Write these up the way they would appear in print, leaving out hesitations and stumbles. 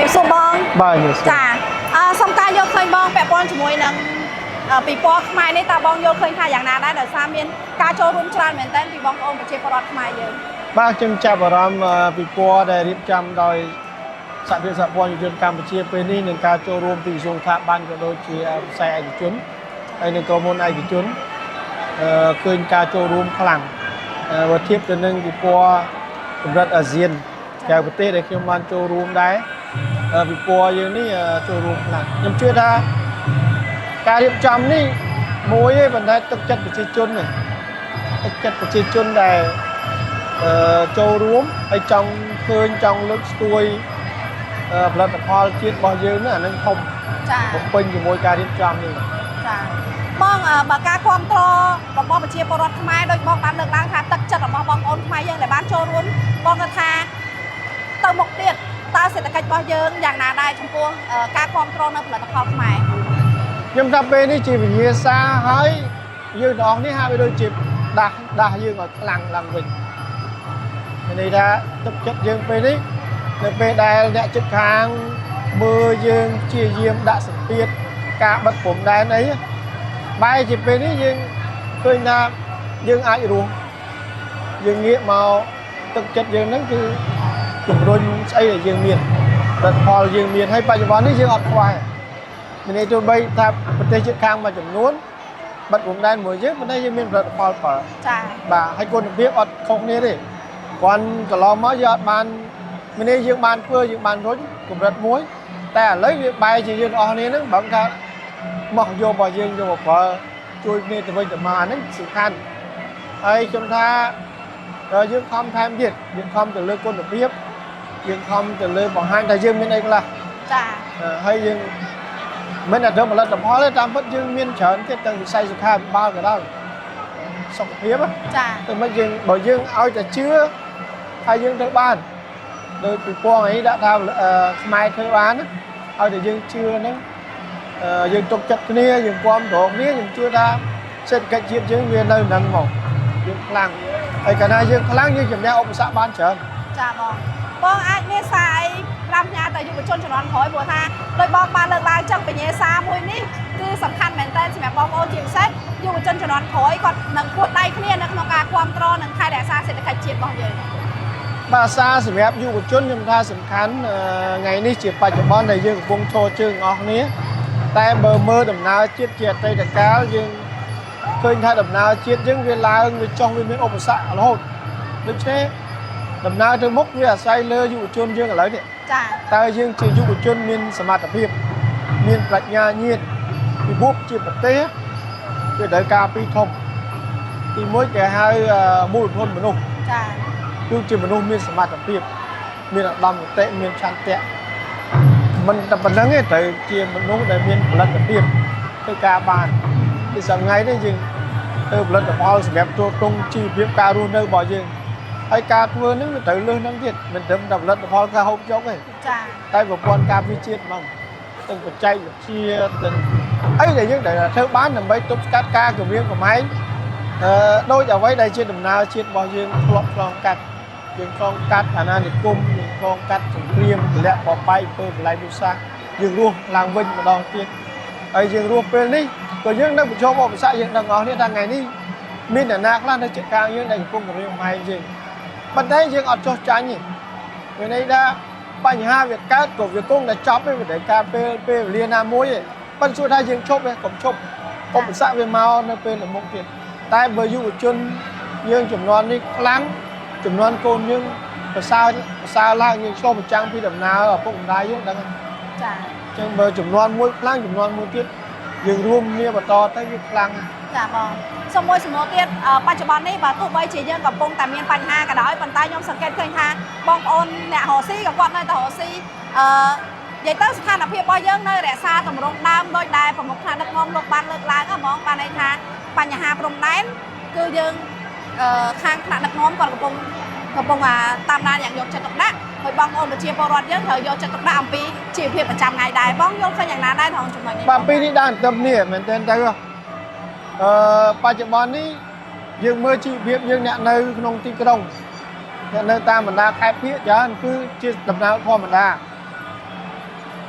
រាបសួរបង បាទជំរាបសួរ ចាសូមការយកឃើញបងពាក់ព័ន្ធជាមួយនឹងពិព័រណ៍ខ្មែរនេះតើបងយល់ឃើញថាយ៉ាងណាដែរដោយសារមានការចូលរួមច្រើនមែនទែនពីបងប្អូនប្រជាពលរដ្ឋខ្មែរយើង បាទខ្ញុំចាប់អារម្មណ៍ពិព័រណ៍ដែលរៀបចំដោយសហភាពសហព័ន្ធយុវជនកម្ពុជាពេលនេះនឹងការចូលរួមពីក្រសួងស្ថាប័នក៏ដូចជាវិស័យឯកជនហើយនិងក្រុមហ៊ុនឯកជនឃើញការចូលរួមខ្លាំងបើធៀបទៅនឹងពិព័រណ៍កម្រិតអាស៊ានក្រៅប្រទេសដែលខ្ញុំបានចូលរួមដែរពិព័រណ៍យើងនេះចូលរួមខ្លាំងខ្ញុំជឿថាការរៀបចំនេះមួយទេប៉ុន្តែទឹកចិត្តប្រជាជននេះទឹកចិត្តប្រជាជនដែល ចូលរួមហើយចង់ឃើញចង់លើកស្ទួយផលិតផលជាតិរបស់យើងហ្នឹងអានឹងធំ ចា បំពេញជាមួយការរៀបចំនេះ ចាបងបើការគ្រប់គ្រងរបស់ប្រជាពលរដ្ឋខ្មែរដោយបងបានលើកឡើងថាទឹកចិត្តរបស់បងប្អូនខ្មែរយើងដែលបានចូលរួមបងគាត់ថាទៅមុខទៀតតើសេដ្ឋកិច្ចរបស់យើងយ៉ាងណាដែរចំពោះការគ្រប់គ្រងនៅផលិតផលខ្មែរ ខ្ញុំថាពេលនេះជាវិញ្ញាសាហើយយើងទាំងអស់នេះហាក់បីដូចជាដាស់ដាស់យើងឲ្យខ្លាំងឡើងវិញមានន័យថាទឹកចិត្តយើងពេលនេះនៅពេលដែលអ្នកជិតខាងមើលយើងព្យាយាមដាក់សម្ពាធការបិទព្រំដែនអីបែរជាពេលនេះយើងឃើញថាយើងអាចរស់យើងងាកមកទឹកចិត្តយើងហ្នឹងគឺជំរុញស្អីដែលយើងមានផលិតផលយើងមានហើយបច្ចុប្បន្ននេះយើងអត់ខ្វះមានន័យទោះបីថាប្រទេសជិតខាងមួយចំនួនបិទព្រំដែនមួយយើងប៉ុន្តែយើងមានផលិតផលប្រើ ចា បាទហើយគុណភាពអត់ខុសគ្នាទេគ្រាន់កន្លងមកយើងអត់បានមានន័យយើងបានធ្វើយើងបានរុញកម្រិតមួយតែឥឡូវវាបែរជាយើងទាំងអស់គ្នាហ្នឹងបើថាមកយករបស់យើងយកមកប្រើជួយគ្នាទៅវិញទៅមកអាហ្នឹងសំខាន់ហើយខ្ញុំថាយើងខំថែមទៀតយើងខំទៅលើគុណភាពយើងខំទៅលើបង្ហាញថាយើងមានអីខ្លះ ចា ហើយយើងមិនតែត្រឹមផលិតផលទេតាមពិតយើងមានច្រើនទៀតទាំងវិស័យសុខាភិបាលក៏ដោយសុខភាពណា ចា តែមិនយើងបើយើងឲ្យតែជឿហើយយើងធ្វើបានដោយពិព័រណ៍អីដាក់ថាខ្មែរធ្វើបានណាឲ្យតែយើងជឿហ្នឹងយើងទុកចិត្តគ្នាយើងគាំទ្រគ្នាយើងជឿថាសេដ្ឋកិច្ចជាតិយើងវានៅនឹងមកយើងខ្លាំងហើយកាលណាយើងខ្លាំងយើងជំនះឧបសគ្គបានច្រើន ចាបងបងអាចមានសារអីផ្ដាំផ្ញើទៅយុវជនជំនាន់ក្រោយព្រោះថាដោយបងបានលើកឡើងចឹងបញ្ញាសារមួយនេះគឺសំខាន់មែនទែនសម្រាប់បងប្អូនជាពិសេសយុវជនជំនាន់ក្រោយគាត់នឹងពួតដៃគ្នានៅក្នុងការគ្រប់គ្រងនិងថែរក្សាសេដ្ឋកិច្ចជាតិរបស់យើង បាទសារសម្រាប់យុវជនខ្ញុំថាសំខាន់ថ្ងៃនេះជាបច្ចុប្បន្នដែលយើងកំពុងឈរជើងអស់គ្នាតែបើមើលដំណើរជាតិជាអតីតកាលយើងឃើញថាដំណើរជាតិយើងវាឡើងវាចុះវាមានឧបសគ្គរហូតដូច្នេះដំណើរទៅមុខវាអាស្រ័យលើយុវជនយើងឥឡូវនេះ ចា តើយើងជាយុវជនមានសមត្ថភាពមានប្រាជ្ញាញាណពិភពជាប្រទេសវាត្រូវការពីរធំទីមួយគេហៅមូលធនមនុស្ស ចា គឺជាមនុស្សមានសមត្ថភាពមានឧត្តមគតិមានឆន្ទៈមិនតែប៉ុណ្្នឹងទេត្រូវជាមនុស្សដែលមានផលិតភាពធ្វើការបានពីសម័យនេះយើងធ្វើផលិតផលសម្រាប់ទ្រទ្រង់ជីវភាពការរស់នៅរបស់យើងហើយការធ្វើហ្នឹងវាត្រូវលើសហ្នឹងទៀតមិនត្រឹមតែផលិតផលការហូបចុកទេ ចា តែប្រព័ន្ធការពារជាតិហ្មងទាំងបច្ចេកវិទ្យាទាំងអីដែលយើងត្រូវធ្វើបានដើម្បីទប់ស្កាត់ការគំរាមកំហែងដូចអ្វីដែលជាដំណើរជាតិរបស់យើងធ្លាប់ឆ្លងកាត់យើងឆ្លងកាត់អាណានិគមយើងឆ្លងកាត់សង្គ្រាមទម្លាក់បបែកអំពើបល័យវិសាសយើងរស់ឡើងវិញម្ដងទៀតហើយយើងរស់ពេលនេះក៏យើងនៅប្រឈមឧបសគ្គយើងដឹងអស់នេះថាថ្ងៃនេះមានអ្នកណាខ្លះនៅជិតខាងយើងដែលកំពុងគំរាមកំហែងយើងប៉ុន្តែយើងអត់ចោះចាញ់ទេមានន័យថាបញ្ហាវាកើតក៏វាគង់តែចប់ទេវាត្រូវការពេលពេលវេលាណាមួយទេប៉ុន្តែសួរថាយើងឈប់ទេកុំឈប់ឧបសគ្គវាមកនៅពេលទៅមុខទៀតតែបើយុវជនយើងចំនួននេះខ្លាំងចំនួនកូនយើងប្រសើរប្រសើរឡើងយើងឆ្លុះបញ្ចាំងពីដំណើរឪពុកម្ដាយយើងដឹងហើយ ចា អញ្ចឹងបើចំនួនមួយខ្លាំងចំនួនមួយទៀតយើងរួមគ្នាបន្តទៅវាខ្លាំង ចាបងសូមមួយសំណួរទៀតបច្ចុប្បន្ននេះបើទោះបីជាយើងកំពុងតែមានបញ្ហាក៏ដោយប៉ុន្តែខ្ញុំសង្កេតឃើញថាបងប្អូនអ្នករកស៊ីក៏គាត់នៅតែរកស៊ីអឺនិយាយទៅស្ថានភាពរបស់យើងនៅរក្សាទម្រង់ដើមដោយដែលប្រមុខថ្នាក់ដឹកនាំលោកបានលើកឡើងហ្មងបានន័យថាបញ្ហាព្រំដែនគឺយើងខាងថ្នាក់ដឹកនាំគាត់កំពុងតាមដានយ៉ាងយកចិត្តទុកដាក់ហើយបងប្អូនប្រជាពលរដ្ឋយើងត្រូវយកចិត្តទុកដាក់អំពីជីវភាពប្រចាំថ្ងៃដែរបងយល់ឃើញយ៉ាងណាដែរក្នុងចំណុចនេះ បាទពីនេះដើរទន្ទឹមនេះមែនទែនទៅបច្ចុប្បន្ននេះយើងមើលជីវភាពយើងអ្នកនៅក្នុងទីក្រុងអ្នកនៅតាមបណ្ដាខេត្តភាគច្រើនគឺជាដំណើរធម្មតា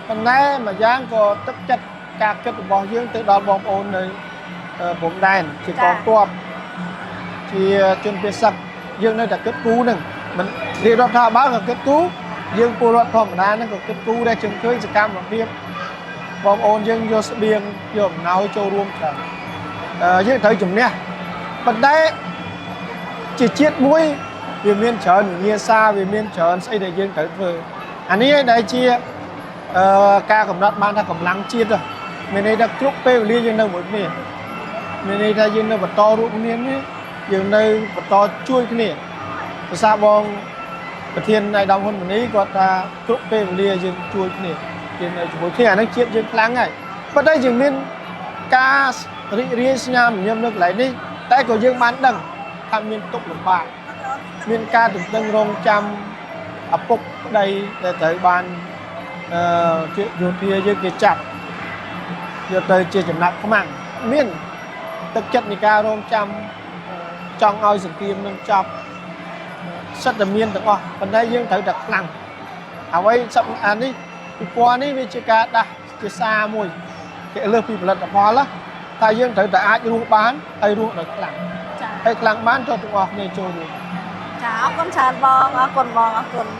ប៉ុន្តែមួយយ៉ាងក៏ទឹកចិត្តការគិតរបស់យើងទៅដល់បងប្អូននៅព្រំដែនជាកងទ័ពជាជនភៀសសឹកយើងនៅតែគិតគូរហ្នឹងមិនរាជរដ្ឋាភិបាលក៏គិតគូរយើងពលរដ្ឋធម្មតាហ្នឹងក៏គិតគូរដែរជើងឃើញសកម្មភាពបងប្អូនយើងយកស្បៀងយកអំណោយចូលរួមច្រើនយើងត្រូវជំនះប៉ុន្តែជាជាតិមួយវាមានច្រើនវិញ្ញាសាវាមានច្រើនស្អីដែលយើងត្រូវធ្វើអានេះឯងដែលជាការកំណត់បានថាកម្លាំងជាតិហ៎មានន័យថាគ្រប់ពេលវេលាយើងនៅមួយគ្នាមានន័យថាយើងនៅបន្តរួមគ្នានេះយើងនៅបន្តជួយគ្នាភាសាបងប្រធានឯកឧត្តមហ៊ុនម៉ាណីគាត់ថាគ្រប់ពេលវេលាយើងជួយគ្នាយើងនៅជាមួយគ្នាអានេះជាតិយើងខ្លាំងហើយប៉ុន្តែយើងមានការរីករាយស្នាមញញឹមនៅកន្លែងនេះតែក៏យើងបានដឹងថាមានទុក្ខលំបាកមានការទន្ទឹងរង់ចាំឪពុកប្តីដែលត្រូវបានជាយោធាយើងគេចាប់យកទៅជាចំណាប់ខ្មាំងមានទឹកចិត្តនៃការរងចាំចង់ឲ្យសង្គ្រាមនឹងចប់សិតតែមានទាំងអស់ប៉ុន្តែយើងត្រូវតែខ្លាំងអ្វីសប្តាហ៍នេះពិព័រណ៍នេះវាជាការដាស់ជាសារមួយគេលើសពីផលិតផលណាថាយើងត្រូវតែអាចរស់បានហើយរស់ដោយខ្លាំង ចា ហើយខ្លាំងបានចូលទាំងអស់គ្នាចូលរួម ចាអរគុណច្រើនបងអរគុណបងអរគុណ។